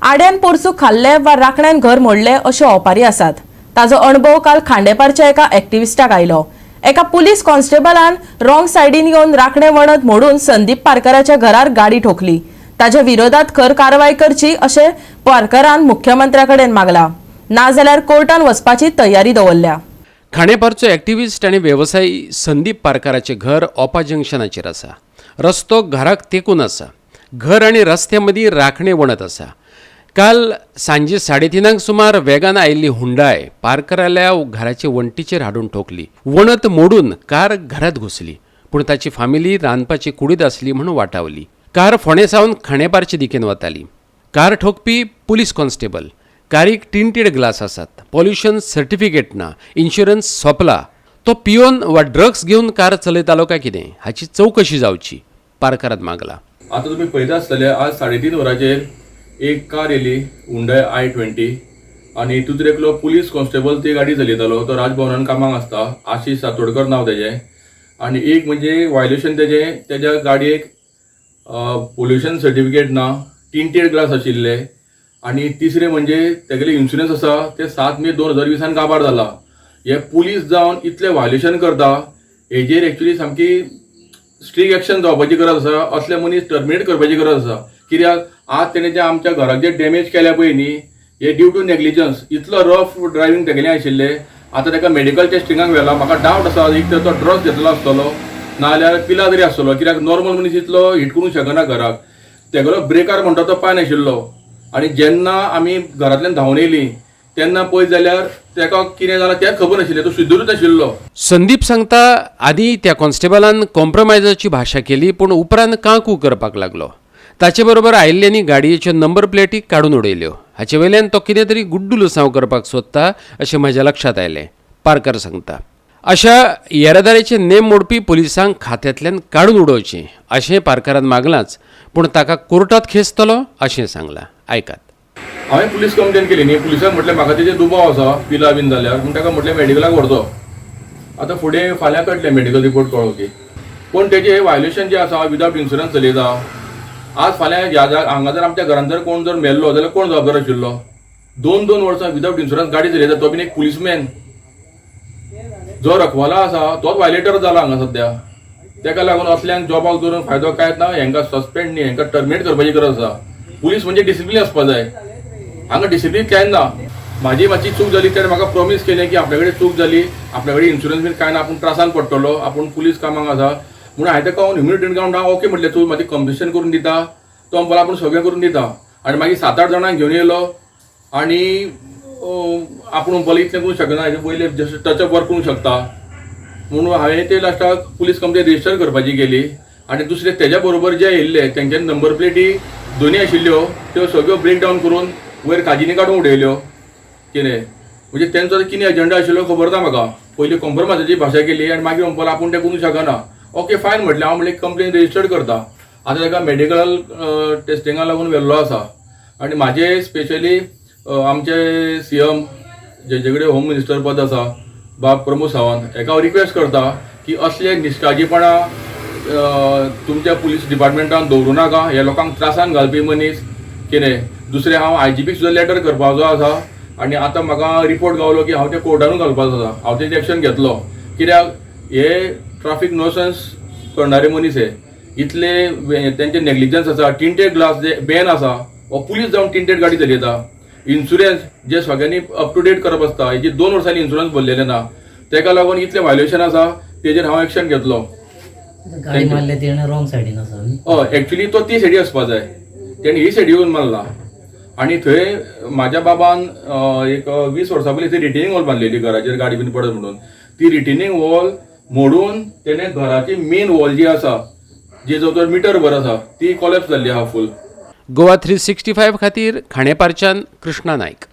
आड्यान पोरसूं खाल्लें वा राखण्यान घर मोडलें अश्यो ओपारी आसात. ताजो अणभव काल खांडेपारच्या एका एक्टिविस्टाक आयलो. एका पुलीस कॉन्स्टेबलान रॉंग सायडीन येवन राखणे वणत मोडून संदीप पारकराच्या घरार गाडी ठोकली. ताच्या विरोधात खर कारवाय करची अशें पारकरान मुख्यमंत्र्या कडेन मागला, नाजाल्यार कोर्टान वचपाची तयारी दवरल्या. खांडेपारचो एक्टिविस्ट आनी वेवसायी संदीप पारकाराचें घर ओपा जंक्शनाचेर आसा. रस्तो घराक तेंकून आसा. घर आनी रस्त्या मदीं राखणे वणत आसा. काल सांजे 3:30 सुमार वेगान आयिल्ली हुंडाय पारकराल्या घराचे वण्टीचेर हाडून ठोकली. वणत मोडून कार घरात घुसली, पूण ताची फामिली रांदपाची कुडीत आसली म्हूण वाटावली. कार फोंडें सावन खांडेपारचे दिकेन वताली. कार ठोकपी पुलीस कॉन्स्टेबल. कारीक टिंटेड ग्लास आसात, पॉल्युशन सर्टिफिकेट ना, इन्शुरन्स सोंपला. तो पियोन वा ड्रग्स घेवन कार चलयतालो काय कितें हाची चवकशी जावची, पारकारान मागला. आता तुम्ही पळयता आसतले, आज 3:30 वरांचेर एक कार येयली, हुंडय i20, आनी तितूर एकलो पुलीस कॉन्स्टेबल ती गाडी चलयतालो. तो राजभवनान कामाक आसता, आशिष सातोडकर नांव तेजें. आनी एक म्हणजे वायलेशन तेजें, तेज्या गाडयेक पोल्युशन सर्टिफिकेट ना, टिंटेड ग्लास आशिल्ले आनी तिसरें म्हणजे तेगेले इन्शुरन्स आसा ते 7 मे 2020 काबार जाला. हे पुलीस जावन इतलें वायलेशन करता, हेजेर एक्चुली सामकी स्ट्रीक एक्शन जावपाची गरज आसा. असले मनीस टर्मिनेट करपाची गरज आसा, कित्याक आज तेणे जे आमच्या घराक जे डॅमेज केल्या पळय न्ही, हे ड्यू टू नेग्लिजन्स. इतलो रफ ड्रायव्हिंग तेगेलें आशिल्लें. आतां ताका मेडिकल टेस्टिंगाक व्हेला. म्हाका डावट आसा, एक तर तो ड्रग्स घेतलो आसतलो, नाजाल्यार पिला तरी आसतलो, कित्याक नॉर्मल मनीस इतलो हिट करूंक शकना घराक. तेगेलो ब्रेकार म्हणटा तो पांय नाशिल्लो आनी जेन्ना आमी घरांतल्यान धांवन येयली तेन्ना पळयत जाल्यार ताका कितें जालां तेंच खबर नाशिल्लें, तो शुद्धरूच नाशिल्लो. संदीप सांगता, आदी त्या कॉन्स्टेबलान कॉम्प्रोमायजाची भाशा केली, पूण उपरांत काकू करपाक लागलो. ताचे बरोबर आयिल्ल्यांनी गाडयेच्यो नंबर प्लेटी काडून उडयल्यो. हाचे वयल्यान तो कितें तरी गुड्डू लुसांव करपाक सोदता अशें म्हज्या लक्षांत आयलें, पारकर सांगता. अशा येरादारीचे नेम मोडपी पुलिसांक खात्यांतल्यान काडून उडोवचें अशें पारकरान मागलांच, पूण ताका कोर्टात खेचतलो अशें सांगलां. आयकात. हांवें पुलीस कंप्लेन केली न्ही. पुलिसांक म्हटलें, म्हाका तेजेर दुबाव आसा पिला बीन जाल्यार म्हूण. ताका म्हटलें, मेडिकलाक व्हरचो. आतां फुडें फाल्यां कळटलें, मेडिकल रिपोर्ट कळ्ळो की. पूण तेजें हें वायलेशन जें आसा, विदावट इन्शुरन्स चलयता. आज फाल्यां ह्या हांगा जर आमच्या घरान जर कोण जर मेल्लो जाल्यार कोण जबाबदार आशिल्लो? दोन दोन वर्सां विदावट इन्शुरन्स गाडी चलयता, तो बीन एक पुलीसमॅन. जो रखवाला आसा तोच वायलेटर जाला हांगा सद्या. तेका लागून असल्यांक जॉबाक दवरून फायदो कांयच ना. हेंकां सस्पेंड न्ही, हेंकां टर्मिनेट करपाची गरज आसा. पुलीस म्हणजे डिसिप्लीन आसपा जाय, हांगा डिसिप्लीन कांय ना. म्हाजी मातशी चूक जाली, तेणें म्हाका प्रॉमीस केलें की आपल्या कडेन चूक जाली, आपल्या कडेन इन्शुरन्स बीन कांय ना, आपूण त्रासान पडटलो, आपूण पुलीस कामाक आसा म्हणून. हांवें ताका ह्युमॅनिटेरियन ग्राउंड हांव ओके म्हटलें, तूं म्हाजी कंपन्सेशन करून दिता? तो म्हणपाक, आपूण सगळें करून दिता. आनी मागीर सात आठ जाणांक घेवन येयलो आनी आपूण म्हणपाक, इतलें करूंक शकना, हेजे पयलें जस्ट टचअप वर्क करूंक शकता म्हणून. हांवें ते लास्टाक पुलीस कंप्लेन रजिस्टर करपाची केली. आनी दुसरे तेज्या बरोबर जे येयल्ले तेंच्या नंबर प्लेटी दोनी आशिल्ल्यो, त्यो सगळ्यो ब्रेक डावन करून वयर काजीनी काडून उडयल्यो. कितें म्हणजे तेंचो कितें एजंडा आशिल्लो खबर ना म्हाका. पयलीं कॉम्प्रोमायजाची भाशा केली आनी मागीर म्हणपाक, आपूण तें करूंक शकना. ओके फायन म्हटलें हांव, म्हणलें कंप्लेन रजिस्टर करता. आतां ताका मेडिकल टेस्टिंगा लागून व्हेल्लो आसा. आनी म्हाजे स्पेशली आमचे सीएम, जेजे कडेन होम मिनिस्टर पद आसा, बाब प्रमोद सावंत, हेका हांव रिक्वेस्ट करता की असले निश्काळजीपणा तुमच्या पुलीस डिपार्टमेंटान दवरूं नाका. हे लोकांक त्रासान घालपी मनीस. कितें दुसरें, हांव आयजीपीक सुद्दां लेटर करपाचो आसा आनी आतां म्हाका रिपोर्ट गावलो की हांव ते कोर्टानूय घालपाचो आसा. हांव तेजेर एक्शन घेतलो, कित्याक हे ट्राफीक नोसन्स करणारे मनीस. हे इतले तेंचे नेग्लिजन्स आसा. टिंटेड ग्लास जे बॅन आसा, हो पुलीस जावन टिंटेड गाडी चलयता. इन्शुरन्स जे सगळ्यांनी अप टू डेट करप आसता, हेजी 2 वर्सांनी इन्शुरन्स भरलेले ना. तेका लागून इतलें व्हायोलेशन आसा, तेजेर हांव एक्शन घेतलो. गाडी मारले तेणे रॉंग सायडीन आसा न्ही? हय, एक्चुली तो ती सायडी वचपा जाय, तेणे ही सायडी येवन मारला. आनी थंय म्हाज्या बाबान एक 20 वर्सां पयलीं थंय रिटेनिंग वॉल बांदलेली, घराचेर गाडी बीन पडत म्हणून. ती रिटेनिंग वॉल मोडून तेणे घराची मेन वॉल जी आसा, जी जवळ जवळ मिटर भर आसा, ती कॉलेप्स जाल्ली आहा फूल. गोवा 365 खातीर खांडेपारच्यान कृष्णा नायक.